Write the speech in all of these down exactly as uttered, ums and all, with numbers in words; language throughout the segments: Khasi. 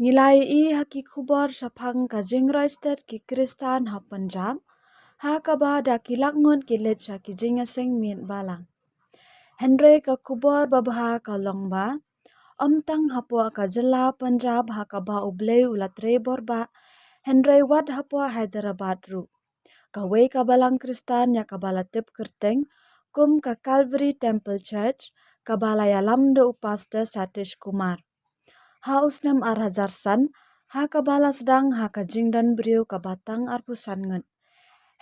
Ngi la ïohi ha ki khubor shaphang ka jingroi stet ki Khristan ha Punjab, ha kaba da ki lak ngut ki leit sha ki jingïaseng miet balang. Hynrei ka khubor babha ka long ba, ym tang hapoh ka jylla Punjab ha kaba U Blei u la trei borbah, hynrei wat hapoh Hyderabad ruh. Kawei ka balang Khristan ïa kaba la tip kyrteng kum ka Calvary Temple Church, kaba la ïalam da u Pastor Satish Kumar. Ha u snem ar hajar san, ha kaba la sdang ha ka jingdon briew kaba tang arphew san ngut.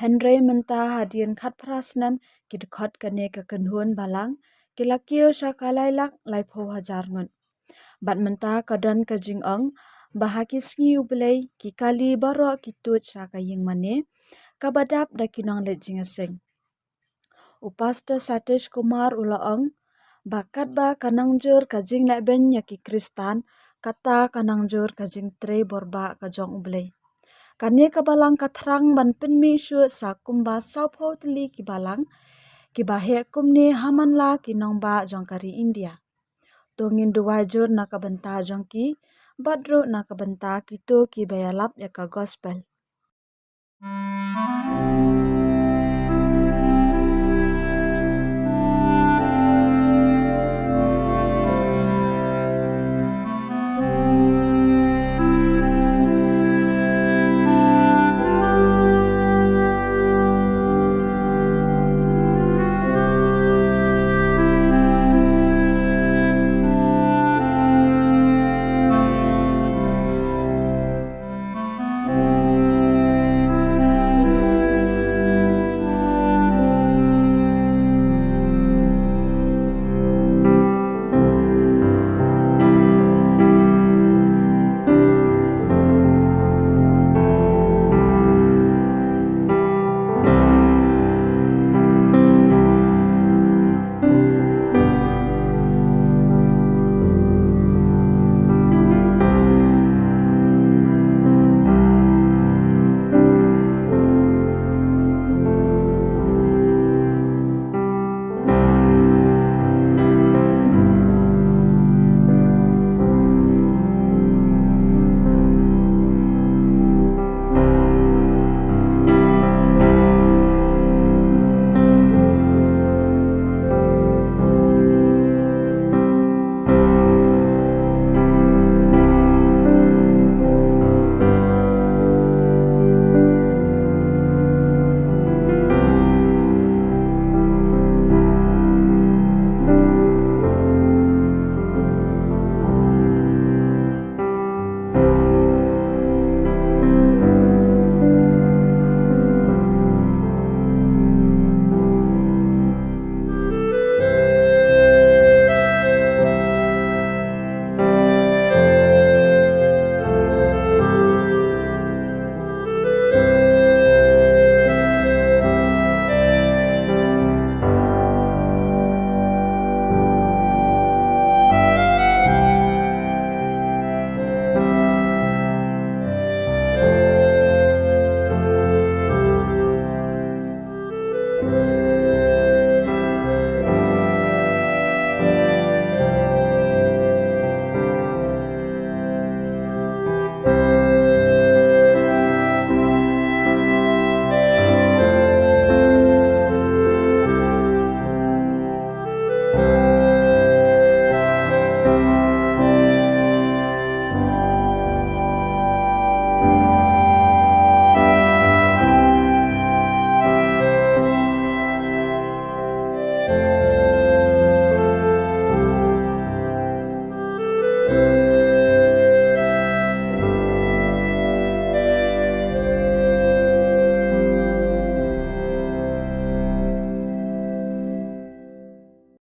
Hynrei mynta hadien khatphra snem ki dkhot kane ka kynhun balang, ki la kiew sha ka lai lak laiphew hajar ngut. Bad mynta ka don ka jingong ba ha ki sngi U Blei ki kali baroh ki tuid sha ka ïing mane, kaba dap da ki nongleit jingïaseng. U Pastor Satish Kumar u la ong ba katba ka nangjur ka jinglehbeiñ ïa ki Khristan, kata ka nangjur ka jingtrei borbah ka jong U Blei. Kane ka balang ka thrang ban pynmih shuh sa kumba sawphew tylli ki balang kiba heh kumne ha man la ki nongbah jong ka ri India. To ngin duwai jur na ka bynta jong ki, bad ruh na ka bynta kito kiba ïalap ïa ka gospel.